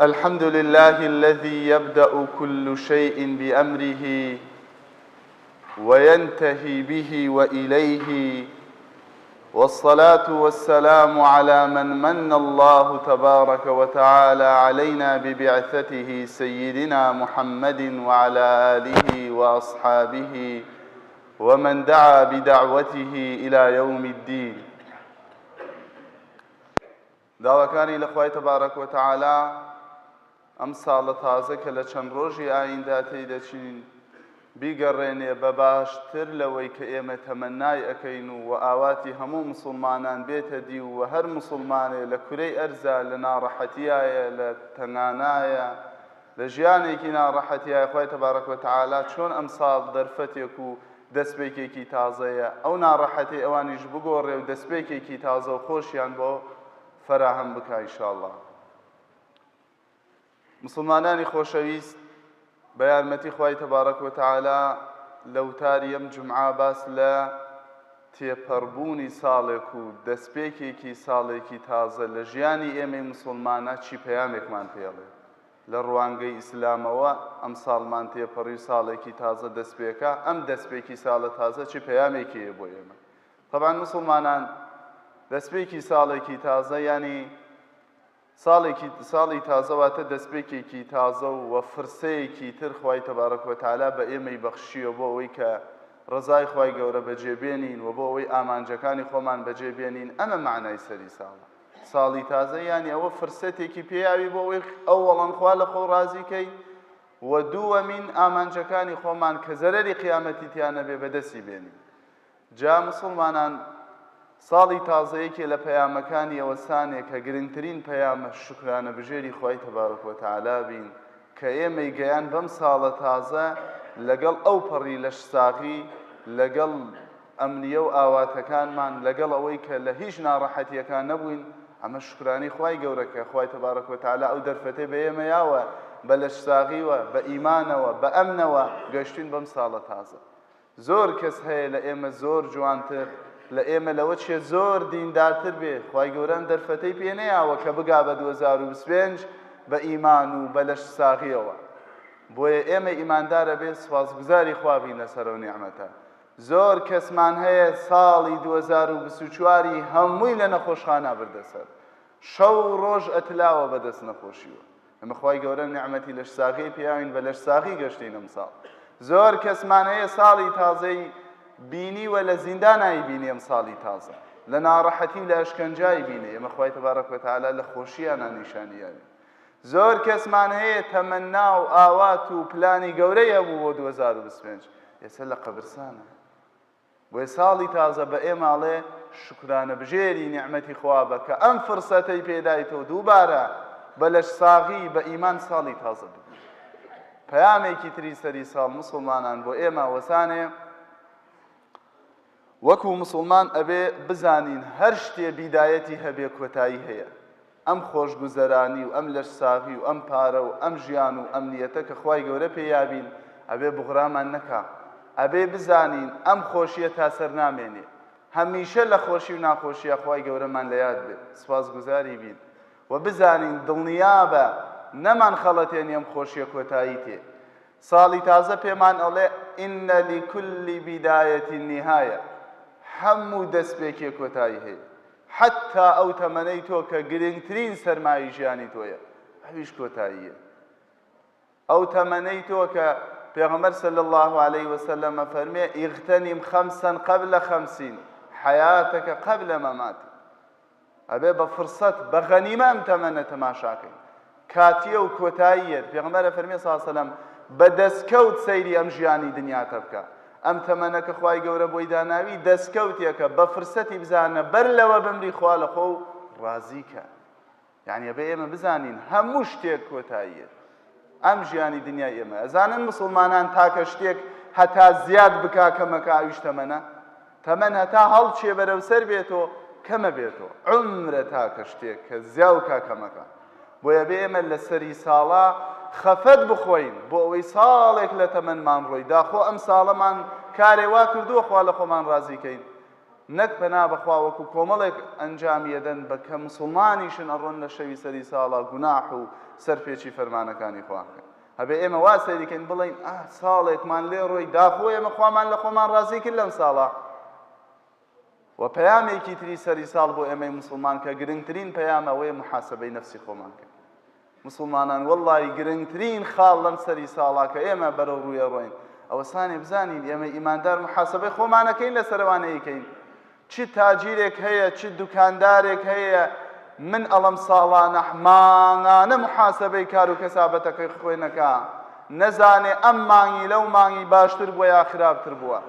الحمد لله الذي يبدأ كل شيء بأمره وينتهي به وإليه والصلاة والسلام على من من الله تبارك وتعالى علينا ببعثته سيدنا محمد وعلى آله وأصحابه ومن دعا بدعوته إلى يوم الدين. داواکاری لە خوای تبارک و تعالی ئەم ساڵە تازە کە لە چەند ڕۆژی ئاییندا تێی دەچین بیگەڕێنێ بە باشتر لەوەی کە ئێمە تەمەنای ئەکەین و وە ئاواتی هەموو موسوڵمانان بێتە دی و وە هەر موسوڵمانێ لە کورەی ئەرزا لە ناڕەحەتیایە لە تەنگانایە لە ژیانێکی ناڕەحەتیایە خوای تبارک و تعالی چۆن ئەمساڵ دەرفەتێک و دەسپێکێکی تازەیە ئەو ناڕەحەتی ئەوانیش بگۆڕێ و دەسپێکێکی تازە و خۆشیان بۆ فەراهەم بکا ئیشاڵڵا. مسوڵمانانی خۆشەویست بە یارمەتی خوای تبارک و تعالی لە وتاری ئەم جومعە باس لە تێپەڕبوونی ساڵێک و دەستپێکێکی ساڵێکی تازە لە ژیانی ئێمەی مسوڵمانە چی پەیامێکمان پێڵێ لە ڕوانگەی ئیسلامەوە ئەمساڵمان تێپەڕی و ساڵێکی تازە دەستپێکا ئەم دەستپێکی ساڵە تازە چی پەیامێکی هەیە بۆ ئێمە تەبعەن مسوڵمانان دەستپێکی ساڵێکی تازە یانی ساڵێکی ساڵی تازە واتە دەستپێکێکی تازە و وە فرسەیەکی تر خوای تبارک و تعالی بە ئێمەی بەخشیوە بۆ ئەوەی کە ڕەزای خوای گەورە بەجێ بێنین و بۆ ئەوەی ئامانجەکانی خۆمان بەجێ بێنین ئەمە مەعنای سەری ساڵە ساڵی تازە یانی ئەوە فرسەتێکی پێیاوی بۆ ئەوەی ئەوەڵەن خوا لە خۆ ڕازی کەی و دووەمین ئامانجەکانی خۆمان کە زەرەری قیامەتی تیا نەبێ بەدەستی بێنین جا موسڵمانان ساڵی تازە یەکێ لە پەیامەکانی ئەوەسانێ کە گرنگترین پەیامە شوکرانە بژێری خوای تبارک و تعالی بین کە ئێمەی گەیان بەم ساڵە تازە لەگەڵ ئەو پەڕی لەشساغی لەگەڵ ئەمنیە و ئاواتەکانمان لەگەڵ ئەوەی کە لە هیچ ناڕەحەتیەکان نەبووین ئەمە شوکرانی خوای گەورە کە خوای تبارک و تعالی ئەو دەرفەتەی بە ئێمە یاوە بە لەشساغیوە بە ئیمانەوە بە ئەمنەوە گەشتین بەم ساڵە تازە زۆر کەس هەیە لە ئێمە زۆر جوانتر لە ئێمە لەوە چێ زۆر دیندارتر بێ خوای گەورە ئەم دەرفەتەی پێ نەیاوە کە بگا بە 2025 بە ئیمان و بە لەش ساغیەوە بۆیە ئێمە ئیماندارە بێ سوپاسگوزاری خوا بین لەسەر ئەو نیعمەتە زۆر کەسمان هەیە ساڵی 2024 ی هەمووی لە نەخۆشخانە بردە سەر شەو ڕۆژ ئەتلاوە بەدەست نەخۆشیوە ئێمە خوای گەورە نیعمەتی لەشساغی پێیاوین بە لەشساغی گەشتین ئەمساڵ زۆر کەسمان هەیە ساڵی تازەی بینیوە لە زیندانایی بینی ئەم ساڵی تازە لە ناڕەحەتی و لە ئەشکەنجای بینی ئێمە خوای تەبارەک وتعالی لە خۆشیانە نیشانی یاوین زۆر کەسمان هەیە تەمەنا و ئاوات و پلانی گەورەی هەبوو بۆ 2025 ئێستا لە قەبرسانە بۆیە ساڵی تازە بە ئێمە ئەڵێ شوکرانە بژێری نیعمەتی خوا بە کە ئەم فرسەتەی پێدایتەوە دووبارە بە لەشساغی بە ئیمان ساڵی تازە ببی. پەیامێکی تری سەری ساڵ موسڵمانان بۆ ئێمە وەسانێ وەکو موسڵمان ئەبێ بزانین هەر شتێ بیدایەتی هەبێ کۆتایی هەیە. ئەم خۆشگوزەرانی و ئەم لەشساغی و ئەم پارە و ئەم ژیان و ئەمنیەتە کە خوای گەورە پێی یابین ئەبێ بوغرامان نەکا ئەبێ بزانین ئەم خۆشیە تا سەر نامێنێ هەمیشە لە خۆشی و ناخۆشیا خوای گەورەمان لە یاد بێ سوپاسگوزاری بین و بزانین دڵنیابە نەمان خەڵەتێنی ئەم خۆشیە کۆتایی تێ ساڵی تازە پێمان ئەڵێ ان لکل بدایە نهایە هەموو دەستپێکێ کۆتایی هەیە حەتتا ئەو تەمەنەی تۆ کە گرنگترین سەرمایەی ژیانی تۆیە ئەویش کۆتاییە. ئەو تەمەنەی تۆ کە پێغەمبەر صلی اللە علیه وسلم فەرمێ اغتنم خمسا قبل خمسین حیاتک قبل مماتک ئەبێ بە فرسەت بە غەنیمە ئەم تەمەنە تەماشاکەین کاتیە و کۆتاییەت پێغەمبەر ئەفەرمێ صلی اللە علیه وسلم بە دەستکەوت سەیری ئەم ژیانی دنیاتە بکە ئەم تەمەنە کە خوای گەورە بۆی داناوی دەستکەوتێکە بە فرسەتی بزانە بەر لەوە بمری خوا لە خۆو ڕازی کە یعنی ئەبێ ئێمە بزانین هەموو شتێک کۆتاییەت ئەم ژیانی دنیای ئێمە ئەزانن مسلمانان تاکە شتێک هەتا زیاد بکا کەمەکە ئەویش تەمەنە تەمەن هەتا هەڵچێ بەرەو سەر بێتۆ کەمە بێتۆ عومرە تاکە شتێک کە زیاو کا کەمەکە بۆیە بێ ئێمە لە سەری ساڵا خەفەت بخۆین بۆ ئەوەی ساڵێک لە تەمەنمان ڕۆی داخۆ ئەم ساڵەمان کارێ وا کردووە خوا لە خۆمان ڕازی کەین. نەک پەنا بەخوا وەکو کۆمەڵێک ئەنجامی ئەدەن بە کە موسڵمانیشن ئەڕۆن لە شەوی سەری ساڵا گوناح و سەرپێچی فەرمانەکانی خوا کەن. ئەبێ ئێمە وا سەیری کەین بڵێین ئاه ساڵێکمان لێ ڕۆی داخۆ ئێمە خوامان لە خۆمان ڕازی کرد لەم ساڵە. وە پەیامێکی تری سەری ساڵ بۆ ئێمەی موسڵمان کە گرنگترین پەیامە ئەوەیە موحاسەبەی نەفسی خۆمان کەین. موسڵمانان وەڵڵاهی گرنگترین خاڵ لەم سەری ساڵا کە ئێمە بەرەو ڕووی ئەڕۆین ئەوەسانێ بزانین ئێمە ئیماندار محاسبەی خۆمانەکەین لەسەر ئەوانەیکەین چ تاجیرێک هەیە چ دوکاندارێک هەیە من ئەڵم ساڵانە مانگانە محاسبەی کار و کەسابەتەکەی خۆی نەکا نەزانێ ئەم مانگی لەو مانگی باشتر بووە یا خراپتر بووە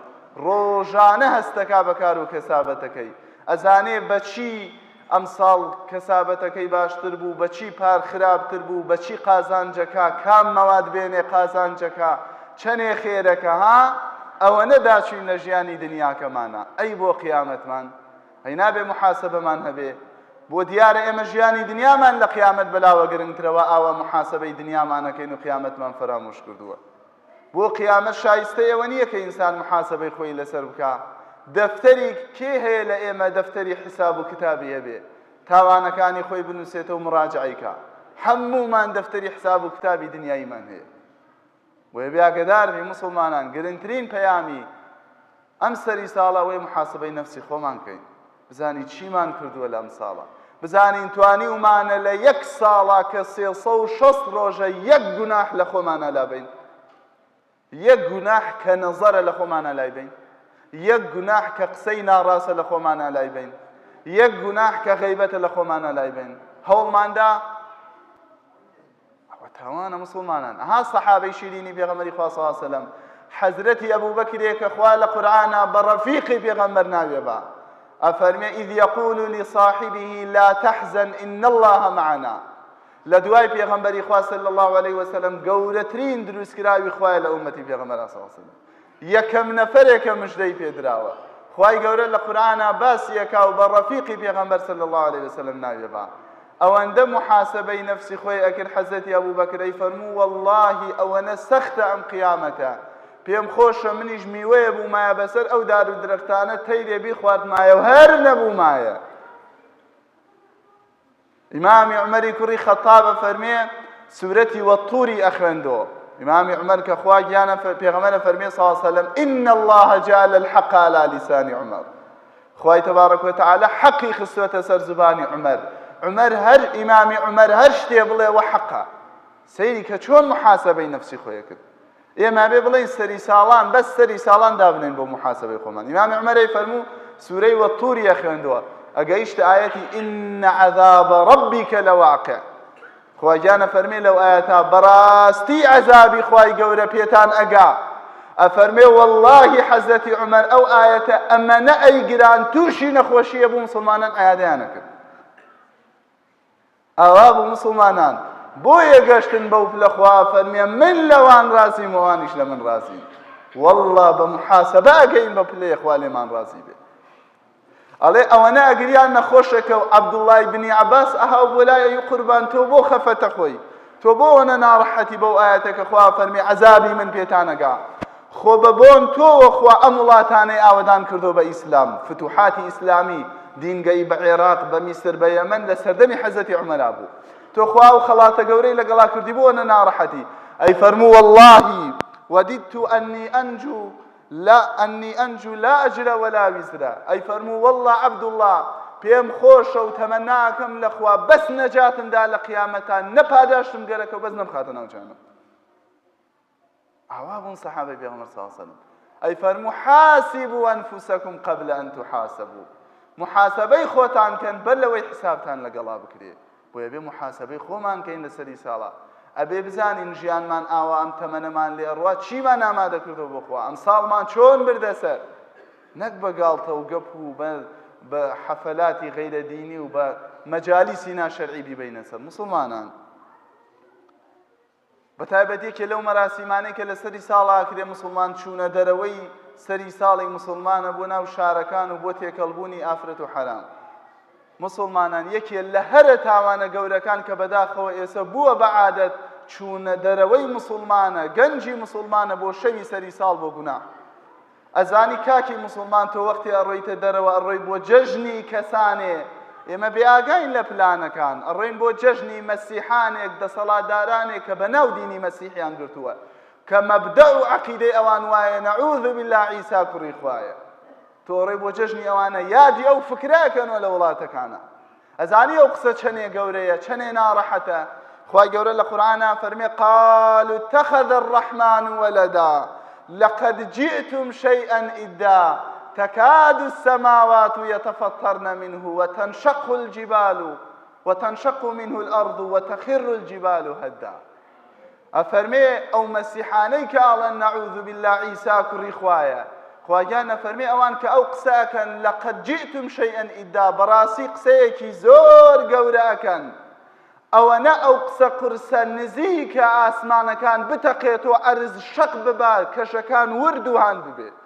ڕۆژانە هەستەکا بە کار و کەسابەتەکەی ئەزانێ بەچی ئەمساڵ کەسابەتەکەی باشتر بوو، بە چی پار خراپتر بوو، بە چی قازانجەکا، کام مەواد بێنێ قازانجەکا، چەنێ خێرەکە، ها؟ ئەوەنە داچووین لە ژیانی دنیاکەمانا، ئەی بۆ قیامەتمان؟ ئەی نابێ موحاسەبەمان هەبێ؟ بۆ دیارە ئێمە ژیانی دنیامان لە قیامەت بەلاوە گرنگترە وا ئاوا موحاسەبەی دنیامان ئەکەین و قیامەتمان فەرامۆش کردووە. بۆ قیامەت شایستەی ئەوە نییە کە ئینسان موحاسەبەی خۆی لەسەر بکا؟ دەفتەری کێ هەیە لە ئێمە دەفتەری حیساب و کتابی هەبێ تاوانەکانی خۆی بنووسێتەوە و مڕاجعەی کا؟ هەموومان دەفتەری حیساب و کتابی دنیاییمان هەیە. بۆیە بێ ئاگەدار بین موسڵمانان گرنگترین پەیامی ئەم سەری ساڵە ئەوەیە موحاسەبەی نەفسی خۆمان کەین بزانین چیمان کردووە لەم ساڵە بزانین توانیومانە لە یەک ساڵا کە 360 ڕۆژە یەک گوناح لە خۆمانە لابەین یەک گوناح کە نەزەرە لە خۆمانە لای بین یەک گوناح کە قسەی ناڕاستە لە خۆمانە لای بین یەک گوناح کە غەیبەتە لە خۆمانە لای بین هەوڵماندا ئەوە تاوانە مسوڵمانان ئەها سەحابەی شیرینی پێغەمبەری خوا صلی الله علیه وسلم حەزرەتی ئەبوبەکرێ کە خوا لە قورئانا بە ڕەفیقی پێغەمبەر ناوێ با ئەفەرمێ ئیذ یقول لصاحبه لا تحزن ان الله معنا لە دوای پێغەمبەری خوا صلی الله علیه وسلم گەورەترین دروستکراوی خوایە لە ئومەتی پێغەمبەر صلی الله علیه وسلم یەکەم نەفەرێکە مژدەی پێدراوە خوای گەورە لە قورئانا باسی ئەکا و بە ڕەفیقی پێغەمبەر صلی اللە علیە وسلم ناوی ئەبا ئەوەندە محاسبەی نەفسی خۆی ئەکرد حەزرەتی ئەبوبەکر ئەی فەرموو وەڵڵاهی ئەوەنە سەختە ئەم قیامەتە پێم خۆشە منیش میوەیە بوومایە بەسەر ئەو دار و درەختانە تەیرێ بیخواردمایە و هەر نەبوومایە ئیمامی عومەری کوڕی خەتاب ئەفەرمێ سورەتی والطوری ئەخوێندۆ ئیمامی عومەر کە خوا گیانە پێغەمبەر ئەفەرمێ صلی الله علیه وسلم ان الله جعل الحق على لسان عمر خوای تبارک وتعالی حەقی خستوەتە سەر زبانی عومەر عومەر هەر ئیمامی عومەر هەر شتێ بڵێ وە حەقە سەیری کە چۆن محاسبەی نەفسی خۆی کرد ئێمە بێ بڵێین سەری ساڵان بەس سەری ساڵان دابنێن بۆ محاسبەی خۆمان ئیمامی عومەر ئەیفەرموو سورەی والطوری ئەخوێندەوە ئەگەیشتە ئایەتی إن عذاب ربك لواقع خوا گیانە فەرمێ لەو ئایەتا بەڕاستی عەزابی خوای گەورە پێتان ئەگا ئەفەرمێ واللهی حەزرەتی عومەر ئەو ئایەتە ئەمەنە ئەیگران تووشی نەخۆشیە بوو مسلمانان عیادەیان ئەکرد ئاوا بوو موسڵمانان بۆیە گەشتن بەو پلە خوا فەرمیە من لەوان ڕازیم ئەوانیش لە من ڕازین واللە بە محاسبە ئەگەین بە پلەیە خوا لێمان ڕازی بێ ئەڵێ ئەوەنە ئەگریان نەخۆشەکە و عەبدوڵای بنی عەباس ئەهاو بۆ لای ئەی قوربان تۆ بۆ خەفەتە خۆی تۆ بۆ ئەوەنە ناڕەحەتی بەو ئایەتە کە خوا فەرمی عەزابی من پێتانەگا خۆ بە بۆن تۆوە خوا ئەم وڵاتانەی ئاوەدان کردووە بە ئیسلام، فتوحاتی ئیسلامی، دین گەی بە عێراق، بە میسر، بە یەمەن لە سەردەمی حەزرەتی عومەرا بوو. تۆ خوا ئەو خەڵاتە گەورەی لەگەڵا کردی بۆ ئەوەنە ناڕەحەتی؟ ئەی فەرموو واللهی وددت انی انجو لا انی انجو لا اجر ولا وزر ئەی فەرموو واللە عەبدوڵڵا پێم خۆشە و تەمەنا ئەکەم لە خوا بەس نەجاتم دا لە قیامەتا نە پاداشتم گەرەکە و بەس نەمخاتە ناو جەهەنەم. ئاوا بوون سەحابەی پێغەمبەر صلی الله علیه وسلم ئەی فەرموو حاسبوا انفسکم قبل ان تحاسبوا محاسبەی خۆتان کەن بەر لەوەی حسابتان لەگەڵا بکرێ بۆیە بێ محاسبەی خۆمان کەین لەسەری ساڵە ئەبێ بزانین ژیانمان ئاوا ئەم تەمەنەمان لێ ئەڕوا چیمان ئامادە کردو بۆ خوا ئەم ساڵمان چۆن بردە سەر نەک بە گاڵتە و گەپ و بە بە حەفەلاتی غەیرە دینی و بە مەجالیسی ناشەرعی بیبەینە سەر موسڵمانان بەتایبەت یەکێ لەو مەراسیمانەی کە لە سەری ساڵا ئەکرێ موسڵمان چوونە دەرەوەی سەری ساڵی موسڵمانە بۆ ناو شارەکان و بۆ تێکەڵبوونی ئافرەت و حەرام موسڵمانان یەکێ لە هەرە تاوانە گەورەکان کە بەداخەوە ئێسە بووە بە عادەت چوونە دەرەوەی موسڵمانە گەنجی موسڵمانە بۆ شەوی سەری ساڵ بۆ گوناح. ئەزانی کاکی موسڵمان تۆ وەختی ئەڕۆیتە دەرەوە ئەڕۆی بۆ جەژنی کەسانێ ئێمە بێ ئاگاین لە پلانەکان ئەڕۆین بۆ جەژنی مەسیحانێک دەسەڵاتدارانێک کە بەناو دینی مەسیحیان گرتووە کە مەبدەع و عەقیدەی ئەوان وایە نەعوذ بالله عیسا کوڕی خوایە تۆ ئەڕۆی بۆ جەژنی ئەوانە یادی ئەو فکرە ئەکەنەوە لە وڵاتەکانە ئەزانی ئەو قسە چەنێ گەورەیە چەنێ ناڕەحەتە خوای گەورە لە قورئانا فەرمێ قالوا اتخذ الرحمن ولدا لقد جئتم شيئا إدا تكاد السماوات يتفطرن منه وتنشق الجبال وتنشق منه الأرض وتخر الجبال هدا ئەفەرمێ ئەو مەسیحانەی کە ئاڵێن نعوذ باللە عیسا کوڕی خوایە، خوا گیان ئەفەرمێ ئەوان کە ئەو قسە ئەکەن لقد جئتم شیئا ادا بەڕاستی قسەیەکی زۆر گەورە ئەکەن ئەوەنە ئەو قسە قورسە نزیکە ئاسمانەکان بتەقێت و عەرز شەق ببا کەشەکان ورد و هان ببێت.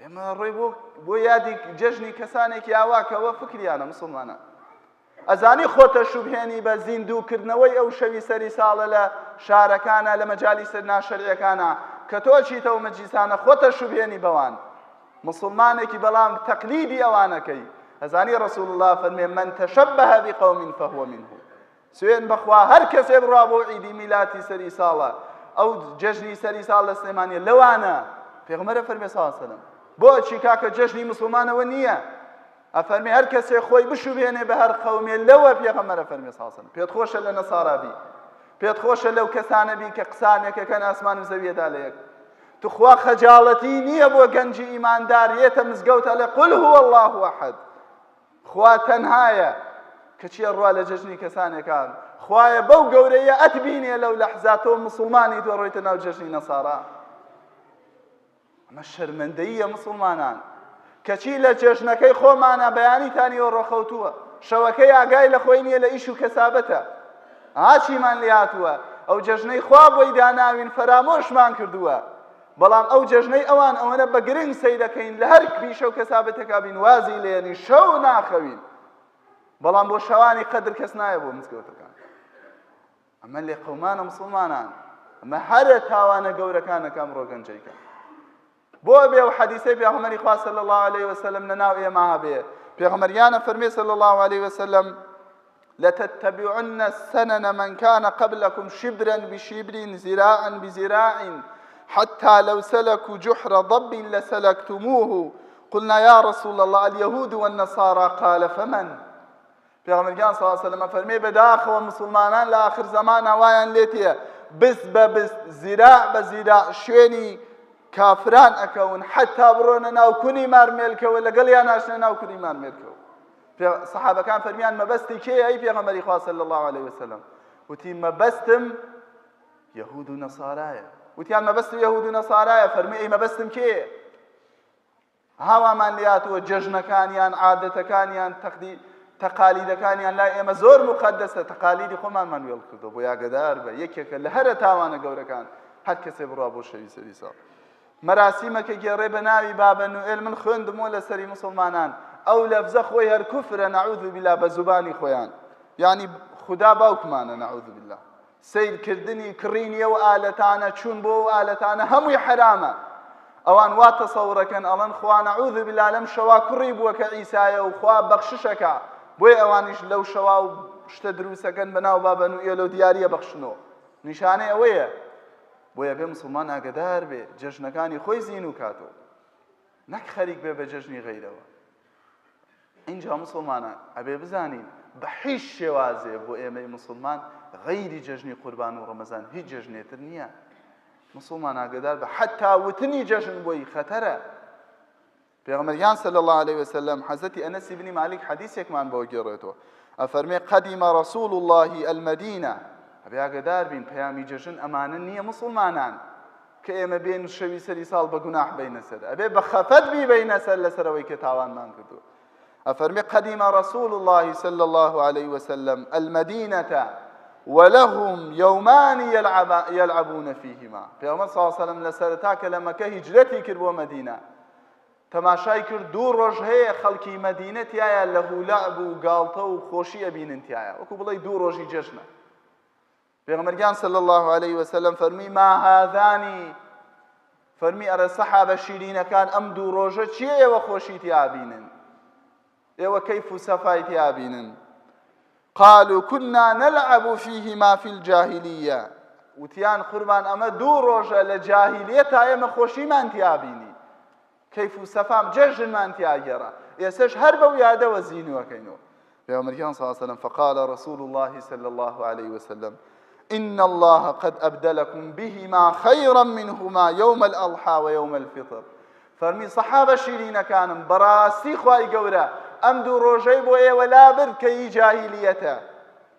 ئێمە ڕۆی بۆ بۆ یادی جەژنی کەسانێکی ئاوا کە ئەوە فکریانە مسلمانان ئەزانی خۆتە شوبهێنی بە زیندووکردنەوەی ئەو شەوی سەری ساڵە لە شارەکانە لە مەجالی سەر ناشەرعیەکانە کە تۆ چیتەوە مەجلیسانە خۆتە شوبهێنی بەوان مسلمانێکی بەڵام تەقلیدی ئەوانەکەی ئەزانی رسول الله فەرمێ من تشبه بقوم فهو منه سوێن بەخوا هەر کەسێ بڕوا بۆ عیدی میلاتی سەری ساڵە ئەو جەژنی سەری ساڵ لە سلێمانیە لەوانە پێغمەرە فەرمێ صلی سەلەم بۆچی کاکە جەژنی مسلمانەوە نییە ئەفەرمی هەر کەسێ خۆی بشوبێنێ بە هەر قەومێ لەوە پێغەمبەرە فەرمی صلی سەلەم پێت خۆشە لە نەسارا بی پێت خۆشە لەو کەسانە بی کە قسانێکەکەن ئاسمان و زەویەدا لە یەک تخوا خەجاڵەتی نییە بۆ گەنجی ئیماندار یێتە مزگەوت ئەڵێ قل هو الله احد خوا تەنهایە کەچی ئەڕوا لە جەژنی کەسانێکان خوایە بەو گەورەیە ئەتبینێ لەو لەحزا تۆ مسوڵمانی تۆ ڕۆیتە ناو جەژنی نەسارا ئەمە شەرمەندەییە مسوڵمانان کەچی لە جەژنەکەی خۆمانە بەیانی تانیەوە ڕۆخەوتووە شەوەکەی ئاگای لە خۆی نییە لە ئیش و کەسابەتە ئاچیمان لێهاتووە ئەو جەژنەی خوا بۆی داناوین فەرامۆشمان کردووە بەڵام ئەو جەژنەی ئەوان ئەوەنە بە گرنگ سەیرەکەین لە هەر پیشە و کەسابەتێکا بین وازی لێنین شەو ناخەوین بەڵام بۆ شەوانی قەدر کەس نایە بۆ مزگەوتەکان ئەمە لێقەومانە مسلمانان ئەمە هەرە تاوانە گەورەکانەکە ئەمڕۆ گەنجەیکە بۆ بێ و حەدیسەی پێغەمبەری خوا صلی الله علیه وسلم لەناو ئێمە هەبێ پێغەمبەریانە فەرمێ صلی الله علیه وسلم لتتبعن سنن من كان قبلكم شبرا بشبر زراعا بزراع حتى لو سلكوا جحر ضب لسلكتموه قلنا يا رسول الله اليهود والنصارى قال فمن پێغەمبەر گیان صلی الله علیه وسلم فەرمی بەداخەوە مسلمانان لە آخر زەمانە وایان لێتیە بست بە بست زیراع بە زیراع شوێنی کافران ئەکەون حتا بڕۆنە ناو کونی مارمێلکەوە لەگەڵیان ناشنە ناو کونی مارمێلکەوە سەحابەکان فەرمیان مەبەستی کێیە ئەی پێغەمبەری خوا صلی الله علیه وسلم وتی مەبەستم یەهود و نەسارایە وتیان مەبەستم یەهود و نەسارایە فەرمی ئەی مەبەستم کێیە هاوامان لاتوە جەژنەکانیان عادەتەکانیان تەقدی تەقالیدەکانیان لای ئێمە زۆر مقدسە تەقالیدی خۆمانمان وێڵ کردو بۆ یاگەدار بە یەکێکە لە هەرە تاوانە گەورەکان هەر کەسێ بڕوا بۆ شەوی سەری ساڵ مەراسیمەکە گێڕێ بە ناوی بابە نوئێل من خوێندمەوە لەسەری موسڵمانان ئەو لەفزە خۆی هەر کوفرە نعوذ بالله بە زوبانی خۆیان یعنی خودا باوکمانە نعوذ بالله سیرکردنی کڕینی ئەو ئالەتانە چوون بۆ ئەو ئالەتانە هەمووی حەرامە ئەوان وا تەسەورەکەن ئەڵەن خوا نعوذ بالله لەم شەوا کوڕی بووە کە عیسایە و خوا بەخششەکە بۆیە ئەوانیش لەو شەوا و شتە دروستەکەن بەناو بابە نوئێل و دیاریە بەخشنەوە نیشانەی ئەوەیە بۆیە بێ مسوڵمان ئاگەدار بێ جەژنەکانی خۆی زینوو کاتەوە نەک خەریک بێ بە جەژنی غەیرەوە اینجا مسلمانان ئەبێ بزانین بە هیچ شێوازێ بۆ ئێمەی مسلمان غەیری جەژنی قوربان و ڕەمەزان هیچ جەژنێتر نییە مسلمان ئاگدار بە حتا وتنی جەژن بۆی خەتەرە پێغەمبەر گیان صلی اللە علیه وسلم حەزرەتی ئەنەسی بنی مالیک حەدیسێکمان بۆ گێڕێتەوە ئەفەرمێ قدم رسول الله المدینە ئەبێ ئاگەدار بین پەیامی جەژن ئەمانە نییە مسلمانان کە ئێمە بێن شەوی سەری ساڵ بە گوناح بینە سەر ئەبێ بە خەفەت بیبەینە سەر لەسەرەوەی کە تاوانمان کردووە ئەفەرمێ قدم رسول الله صلى الله عليه وسلم المدينة ولهم يومان يلعب يلعبون فيهما پێغەمبەر صلى الله عليه وسلم لە سەرەتا کە لە مەکە هیجرەتی کرد بۆ مەدینە تەماشای کرد دوو ڕۆژ هەیە خەڵکی مەدینە تیایا لەهو لەعب و گاڵتە و خۆشی ئەبینن تیایا وەکو بڵێی دوو ڕۆژی جەژنە پێغەمبەر گیان صلی الله علیه وسلم فەرمووی ما هذانی. فەرمی ئەرە سەحابە شیرینەکان ئەم دوو ڕۆژە چییە ئێوە خۆشی تیا بینن ئێوە کەیف و سەفای تیا بینن قالوا كنا نلعب فيهما في الجاهلية وتیان قوربان ئەمە دوو ڕۆژە لە جاهیلیەتا ئێمە خۆشیمان تیا بینی کەیف و سەفام جەژنمان تیا گێڕا ئێسەش هەر بەو یادەوە زینوەکەینەوە پێغەمبەر گیان صلی الله علیه وسلم فقال رسول الله صلی الله علیه وسلم إن الله قد أبدلكم بهما خيرا منهما يوم الأضحى ويوم الفطر فەرمی سەحابە شیرینەکانم بەڕاستی خوای گەورە ئەم دوو ڕۆژەی بۆ ئێوە لابرد کە ئی جاهیلیەتە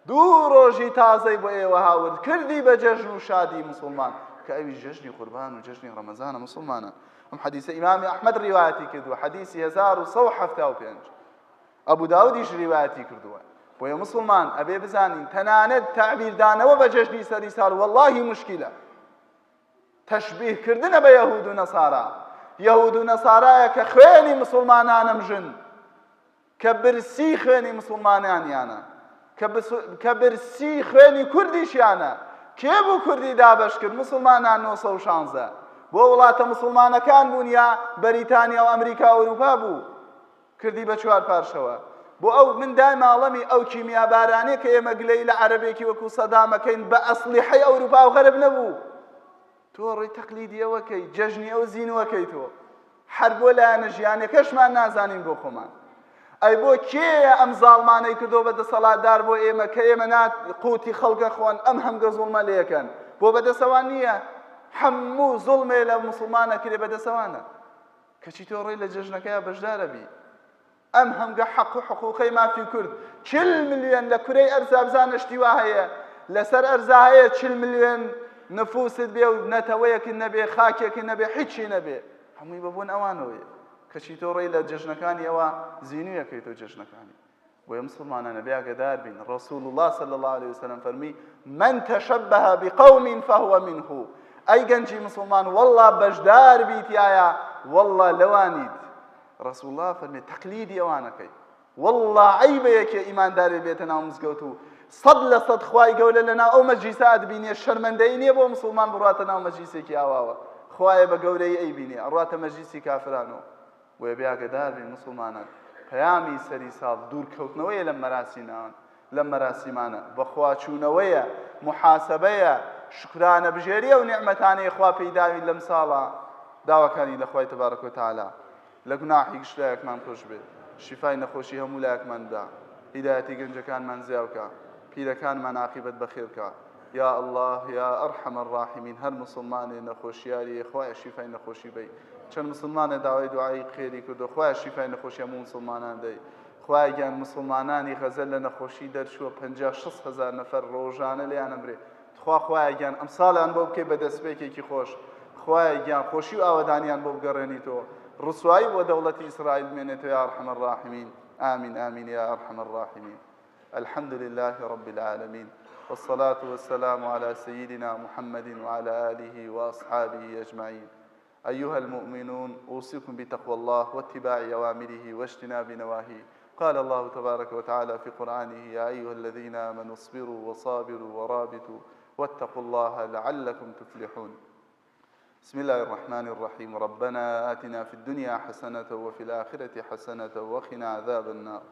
دوو ڕۆژی تازەی بۆ ئێوە هاورد کردی بە جەژن و شادی مسلمان کە ئەویش جەژنی قوربان و جەژنی ڕەمەزانە مسلمانە ئەم حەدیثە ئیمامی ئەحمەد ڕیوایەتی کردووە حەدیثی 1175 ئەبو داودیش ڕیوایەتی کردووە بۆیە مسلمان ئەبێ بزانین تەنانەت تەعبیردانەوە بە جەژنی سەری ساڵ وەڵڵاهی مشکلە تەشبیه کردنە بە یەهود و نەسارا یەهود و نەسارایە کە خوێنی مسلمانانم ژن کە برسی خوێنی مسلمانانیانە کە برسی خوێنی کوردیشیانە کێ بوو کوردی دابەش کرد مسلمانان 916 بۆ وڵاتە مسلمانەکان بوون یا بەریتانیا و ئەمریکا و ئەوروپا بوو کردی بە چوار پارچەوە بۆ ئەو من دایمە ئەڵەمی ئەو کیمیابارانەی کە ئێمە گلەیی لە عەرەبێکی وەکو سەدامەکەین بە ئەسلیحەی ئەوروپا و غەرب نەبوو تۆ ڕێی تەقلیدی ئەوەکەی جەژنی ئەو زینوەکەی تۆ هەر بۆ لایەنە ژیانەکەشمان نازانین بۆ خۆمان ئەی بۆ کێیە ئەم زاڵمانەی کردۆ بە دەسەڵاتدار بۆ ئێمە کە ئێمە نات قوتی خەڵکە خۆن ئەم هەمگە زوڵمە لێکەن بۆ بەدەسەوان نییە هەموو زوڵمێ لە مسلمانە کرێ بەدەسەوانە کەچی تۆ ڕێی لە جەژنەکەیا بەشدارەبی ئەم هەمگە حەق و حقوقەی مافی کورد چل ملیۆن لە کورەی ئەرزا بزانە شتی وا هەیە لەسەر ئەرزا هەیە چل ملیۆن نفوست بێ و نەتەوەیەکت نەبێ خاکێکت نەبێ هیچی نەبێ هەمووی بەبوون ئەوانەوەیە کەچی تۆ ڕێی لە جەژنەکانی ئەوە زینویەکەی تۆ جەژنەکانی بۆیە مسلمانان ئەبێ ئاگەدار بین رسول الله صلی الله علیه وسلم فەرمی من تشبه بقوم فهو منه ئەی گەنجی مسلمان والله بەشدار بیت یایا والله لەوانیت رسول الله فەرمی تەقلیدی ئەوانەکەی والله عیبە یەکێ ئیماندارێ بێتە ناو مزگەوت و سەد لە سەد خوای گەورە لەناو ئەو مەجلیسە ئەتبینێ شەرمەندەیی نییە بۆ مسلمان بڕاتە ناو مەجلیسێکی ئاواوە خوایە بە گەورەی ئەیبینێ ئەڕاتە مەجلیسی کافرانەوە بۆیە بێ ئاگەدار بین موسڵمانان پەیامی سەری ساڵ دوورکەوتنەوەیە لەم مەراسیمان لەم مەراسیمانە بەخواچوونەوەیە محاسبەیە شکرانە بژێری ئەو نیعمەتانەی خوا پێی داوین لەم ساڵە داواکانی لە خوای تبارک و تعالی لە گوناحی گشت لایەکمان خۆش بێت شیفای نەخۆشی هەموو لایەکمان بدا هیدایەتی گەنجەکانمان زیاوکە پیرەکانمان عاقیبەت بەخێرکە یا اللە یا ارحم الراحمین هەر موسڵمانێ نەخۆشیاریە خوایە شیفای نەخۆشی بەی چەند موسڵمانێ داوای دوعای خێری کردو خوایە شیفای نەخۆشی هەموو موسڵمانان دەی خوایە گیان موسڵمانانی غەزە لە نەخۆشی دەرچووە 50 60 هەزار نەفەر ڕۆژانە لێیان ئەمرێ تخوا خوایە گیان ئەمساڵیان بۆ بکەی بە دەستپێکێکی خۆش خوایە گیان خۆشی و ئاوەدانیان بۆ بگەڕێنیتەوە ڕسوایی بۆ دەوڵەتی ئیسرائیل بمێنێتەوە یا ارحم الراحمین آمین آمین یا ارحم الراحمین الحمد لله رب العالمين والصلاة والسلام على سيدنا محمد وعلى آله وأصحابه أجمعين أيها المؤمنون أوصيكم بتقوى الله واتباع أوامره واجتناب نواهيه قال الله تبارك وتعالى في قرآنه يا أيها الذين آمنوا اصبروا وصابروا ورابطوا واتقوا الله لعلكم تفلحون بسم الله الرحمن الرحيم ربنا آتنا في الدنيا حسنة وفي الآخرة حسنة وقنا عذاب النار.